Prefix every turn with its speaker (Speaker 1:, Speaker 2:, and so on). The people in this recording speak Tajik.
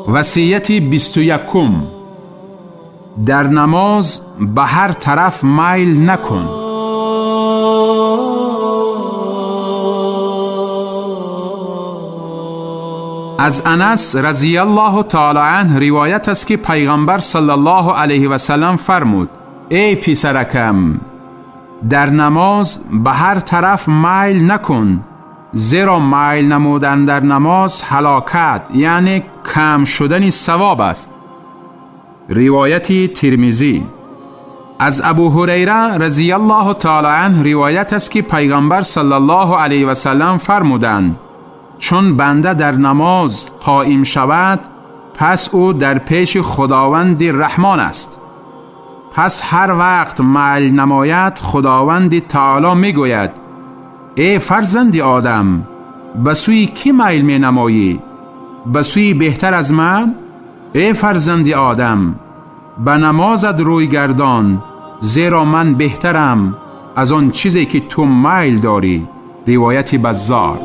Speaker 1: Васияти 21. Дар намоз ба ҳар тараф майл накун. Аз Анас разияллоҳу таоло анҳ ривоят аст, ки пайғамбар саллаллоҳу алайҳи васаллам фармуд: эй писаракам, дар намоз ба ҳар тараф майл накун, зеро майл намудан дар намоз ҳалокат, яъне кам шудани савоб аст. Ривояти Тирмизӣ. Аз Абу Ҳурайра разияллоҳу таоло анҳ ривоят аст, ки пайғамбар саллаллоҳу алайҳи васаллам фармуданд: чун банда дар намоз қоим шавад, пас ӯ дар пеши Худованди Раҳмон аст. Пас ҳар вақт майл намояд, Худованди Таоло мегӯяд: эй фарзанди Одам, ба сӯи кӣ майл менамоӣ? Ба сӯи беҳтар аз ман? Эй фарзанди Одам, ба намозат рӯй гардон, зеро ман беҳтарам аз он чизе ки ту майл дорӣ. Ривояти Баззор.